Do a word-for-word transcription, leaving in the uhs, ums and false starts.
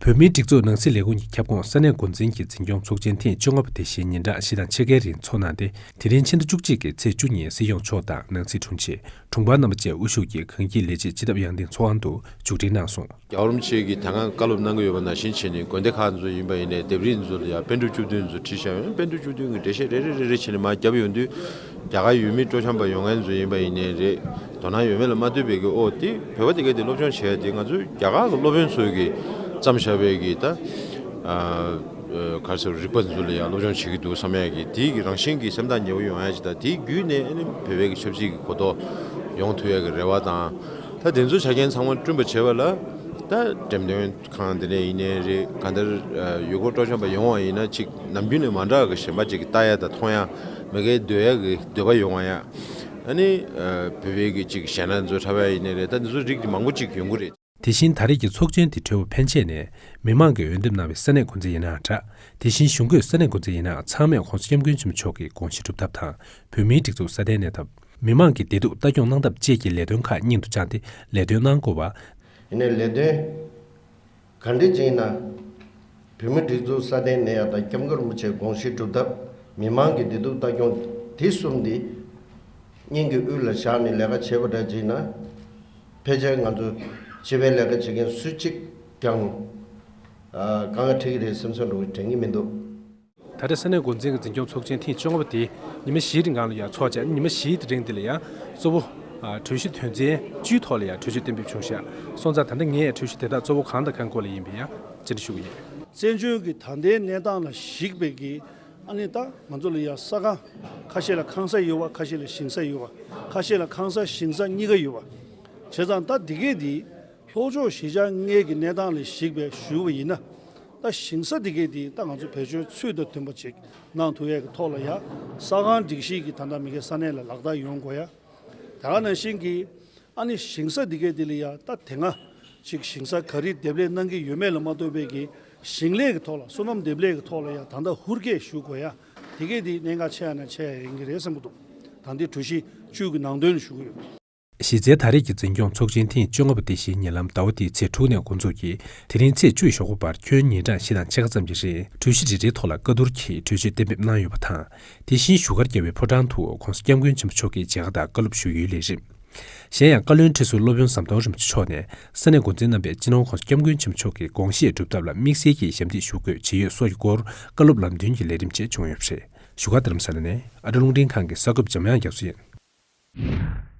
བོད་མིའི་སྒྲིག་འཛུགས་ནང་སྲིད་ལས་ཁུངས་ཀྱི་ཁྱབ་ཁོངས་ས་གནས་འགོ་འཛིན་གྱི་འཛིན་སྐྱོང་ཚོགས་ཆེན་ཐེངས་བཅོ་ལྔ་པ་དེ་བཞིན་ཉིན་གྲངས་བཞི་དང་ཕྱེད་ཀའི་རིང་འཚོགས་གནང་སྟེ། དེ་རིང་ཕྱི་ཟླ་བཅུ་གཅིག་གི་ཚེས་བཅུ་ཉིན་སྲིད་སྐྱོང་མཆོག་དང་ནང་སྲིད་དྲུང་ཆེ། དྲུང་འཕར་རྣམ་པ་བཅས་དབུ་བཞུགས་ཀྱིས་གངས་སྐྱིད་ལས་བྱེད་སྤྱི་ཐབ་ཡང་སྟེང་ཚོགས་ཁང་དུ་མཇུག་སྒྲིལ་གནང་སོང་། རྒྱལ་བ་རིན་པོ་ཆེ་གིས་ད་སྔ་བཀའ་སློབ་གནང་གི་ཡོད་པ་ནང་བཞིན་བྱས་ནས། དགོན་སྡེ་ཁག་ཚོ་ཡིན་པ་ཡིན་ནའི་ལྡེབས་རིས་ཚོ་ལ་ཡང་པཎ་གྲུབ་བཅུ་བདུན་ཚོ་བྲིས་བཞག་ཡོད། པཎ་གྲུབ་བཅུ་བདུན་གྱི་འགྲེལ་བཤད་རེ་རེ་རེ་རེ་བྱས་ནས་མར་བརྒྱབ་ཡོང་དུས། རྒྱ་གར་ཡུལ་མི་སྤྲོ་འཆམ་པ་ཡོང་མཁན་ཚོ་ཡིན་པ་ཡིན་ནའི་རེད། དོ་སྣང་ཡོད་མེད་ལ་མ་ལྟོས་པའི་གི། ཨོ་དེ་བོད་པ་དེ་གས་དེ་སློབ་སྦྱོང་བྱེད་ཡ་དེ་ང་ཚོའི་རྒྱ་གར་གྱི་སློབ་དཔོན་ཚོ་གིས་བརྩམས་བཞག་པའི་གི་ད། ཨ། ཨ། ག་རེ་ཟེར། རིག་པ་འཛུལ་ལ་ཡང་སློབ་སྦྱོང་བྱེད་ཀྱི་འདུག་བསམ་ཡ་གི། དེའི་གི་རང་བཞིན་གྱི་སེམས་ཐག་ཉེ་བོ་ཡོང་ཡ་ཅིག་དང་། དེའི་བརྒྱུད་ནས་ཨ་ནི་བོད་པའི་གི་ཆབ་སྲིད་ཀྱི་གོ་རྟོགས་ཡོང་ཐུབ་ཡ་གི་རེ་བ་དང་། ད་དེ་ཚོ་ཆ་རྐྱེན་ཚང་མ་བསྐྲུན་པ་བྱས་པ་ལ། ད་འགྲེམས་སྟོན་ཁང་དེ་ནས་ཡིན་ནའི་རེད། གང་ལྟར་ཡུལ་སྐོར་སྤྲོ་འཆམ་པ་ཡོང་བ་ཡིན་ན། ཅིག་ནམ་རྒྱུན་ནས་མ་འདྲ་གི་གཞན་པ་ཅིག་གི་ལྟ་ཡ་དང་མཐོང་ཡ། མི་སྒེར་སྡོད་ཡ་གི་འདོད་པ་ཡོང་བ་ཡ། ཨ་ནི་བོད་པའི་གི་ཅིག་གཞས་སྣ་ཚོ་འཁྲབ་ཡ་ཡིན་ནའི་རེད། ད་འདི་ཚོ་རིགས་ཀྱི་མང་པོ་ཅིག་ཡོང་གི་རེད། དེ་བཞིན་ད་རེས་ཀྱི་ཚོགས་ཆེན་དེ་གྲོལ་བ་ཕན་ཆད་ནས། མི་མང་གིས་འོས་འདེམས་གནང་བའི་ས་གནས་འགོ་འཛིན་ཡིན་ནའང་འདྲ། དེ་བཞིན་གཞུང་གིས་ས་གནས་འགོ་འཛིན་ཡིན་ནའང་། ཚང་མས་༸གོང་ས་༸སྐྱབས་མགོན་ཆེན་པོ་མཆོག་གི་དགོངས་གཞི་སྒྲུབ་ཐབས་དང་། བོད་མིའི་སྒྲིག་འཛུགས་སྲ་བརྟན་གནས་ཐབས། མི་མང་གི་བདེ་སྡུག་ལྟ་སྐྱོང་གནང་ཐབས་བཅས་ཀྱི་ལས་དོན་ཁག་སྙིང་དུ་བཅངས་ཏེ་ལས་དོན་གནང་དགོས་པ། ཡིན་ནའི་ལས་དོན་ག་འདྲ་ཅིག་ཡིན་ན། བོད་མིའི་སྒྲིག་འཛུགས་སྲ་བརྟན་གནས་ཡག་དང་། སྐྱབས་མགོན་རིན་པོ་ཆེའི་དགོངས་གཞི་སྒྲུབ་ཐབས། མི་མང་གི་བདེ་སྡུག་ལྟ་སྐྱོང་། དེ་གསུམ་འདི་སྙིང་གི་དབུས་ལ་བཞག་ནས་ལས་ཀ་བྱེད་པ་འདྲ་ཅིག་ཡིན་ན། ཕལ་ཆེར་ང་ཚོ་སྤྱི་པའི་ལས་ཀ་བྱེད་མཁན་སུ་གཅིག་ཀྱང་ཨ་དཀའ་ངལ་འཕྲད་ཀྱི་རེད་བསམ་བསམ་འདྲ་བོ་དྲན་གྱི་མི་འདུག། ད་ལྟ་ས་གནས་འགོ་འཛིན་གྱི་འཛིན་སྐྱོང་ཚོགས་ཆེན་ཐེངས་བཅོ་ལྔ་པ་དེ་ཉི་མ་བཞིའི་རིང་གང་ལ་ཡང་འཚོགས་བྱས། ཉི་མ་བཞིའི་རིང་འདི་ལ་ཡང་གཙོ་བོ་ཨ་གྲོས་གཞི་དོན་ཚན་བཅུའི་ཐོག་ལ་ཡང་གྲོས་ཆོད་གཏན་འབེབས་བྱུང་བཞག། སོང་ཙང་ད་ལྟ་ངས་གྲོས་གཞི་དེ་དག་གཙོ་བོ་གང་དང་གང་སྐོར་ལ་ཡིན་པའི་ཡང་བཅར་འདྲི་ཞུ་གི་ཡིན། བཙན་བྱོལ་གྱི་ད་ལྟའི་གནས་སྟངས་ལ་གཞིགས་པའི་གི། ཨ་ནི་ད་ང་ཚོ་ལ་ཡང་ས་ཁང་ཁ་ཤས་ལ་ཁང་ས་ཡོད་པ། ཁ་ཤས་ལ་ཞིང་ས་ཡོད་པ། ཁ་ཤས་ལ་ཁང་ས་ཞིང་ས་གཉིས་ཀ་ཡོད་པ། བྱས་ཙང་ད་འདི་གས་འདི་ལྷོ་ཕྱོགས་གཞིས་ཆགས་ལྔའི་གི་གནས་སྟངས་ལ་གཞིགས་པའི་ཞུ་བ་ཡིན་ན། ད་ཞིང་ས་འདི་གས་འདི་ད་ང་ཚོ་བེད་སྤྱོད་ཚུལ་དང་མཐུན་པ་ཅིག་གནང་ཐུབ་ཡས་ཀྱི་ཐོག་ལ་ཡ། ས་ཁང་སྒྲིག་གཞི་གི་ད་ལྟ་མི་སྒེར་ས་གནས་ལ་ལག་བསྟར་ཡོང་དགོས་ཡ། ད་ག་ནང་བཞིན་གྱི་ཨ་ནི་ཞིང་ས་འདི་གས་འདི་ལ་ཡ། ད་དེ་སྔ་ཅིག་ཞིང་ས་ག་རེ་འདེབས་ལས་གནང་གི་ཡོད་མེད་ལ་མ་ལྟོས་པའི་གི་ཞིང་ལས་ཀྱི་ཐོག་ལ། སོ་ནམ་འདེབས་ལས་ཀྱི་ཐོག་ལ་ཡ་ད་ལྟ་ཧུར་སྐྱེད་ཞུ་དགོས་ཡ། དེ་གས་འདི་གནད་འགག་ཆེ་ཡ་ན་ཆེ་ཡ་ཡིན་གྱི་རེད་བསམ་གྱི་འདུག། ད་འདི་གྲོས་གཞི་བཅུ་གི་ནང་དོན་ཞུ་གི་ཡོད། གཞི་རྩའི་ད་རེས་ཀྱི་འཛིན་སྐྱོང་ཚོགས་ཆེན་ཐེངས་བཅོ་ལྔ་པ་དེ་བཞིན་ཉེ་ལམ་ཟླ་བ་འདིའི་ཚེས་དྲུག་ནས་འགོ་འཛུགས་ཀྱིས། དེ་རིང་ཚེས་བཅུ་ཞོགས་པ་བར་ཁྱོན་ཉིན་གྲངས་བཞི་དང་ཕྱེད་ཀ་ཙམ་གྱི་རིང་གྲོས་གཞི་རེ་རེའི་ཐོག་ལ་བཀའ་བསྡུར་གྱིས་གྲོས་ཆོད་གཏན་འབེབས་གནང་ཡོད་པ་དང་། དེ་བཞིན་བཞུགས་སྒར་རྒྱལ་བའི་ཕོ་བྲང་དུ་༸གོང་ས་༸སྐྱབས་མགོན་ཆེན་པོ་མཆོག་གིས་མཇལ་ཁ་དང་བཀའ་སློབ་ཞུ་ཡུལ་ལས་རིམ། གཞན་ཡང་བཀའ་བློན་ཁྲི་ཟུར་སློབ་དཔོན་ཟམ་གདོང་རིན་པོ་ཆེ་མཆོག་ནས་ས་གནས་འགོ་འཛིན་རྣམ་པས་སྤྱི་ནོར་༸གོང་ས་༸སྐྱབས་མགོན་ཆེན་པོ་མཆོག་གི་དགོངས་བཞེད་སྒྲུབ་ཐབས་ལ་དམིགས་བསལ་གྱིས་ཞབས་འདེགས་ཞུ་དགོས་ཇི་ཡོད་སོགས་ཀྱི་སྐོར་བཀའ་སློབ་ལམ་སྟོན་གྱི་ལས་རིམ་བཅས་བྱུང་ཡོད་པ་རེད། བཞུགས་སྒར་རྡ་རམ་ས་ལ་ནས་ཨ་ཊ་རླུང་འཕྲིན་ཁང་གི་གསར་འགོད་པ་འཇམ་དབྱངས་རྒྱ་མཚོ་ཡིན།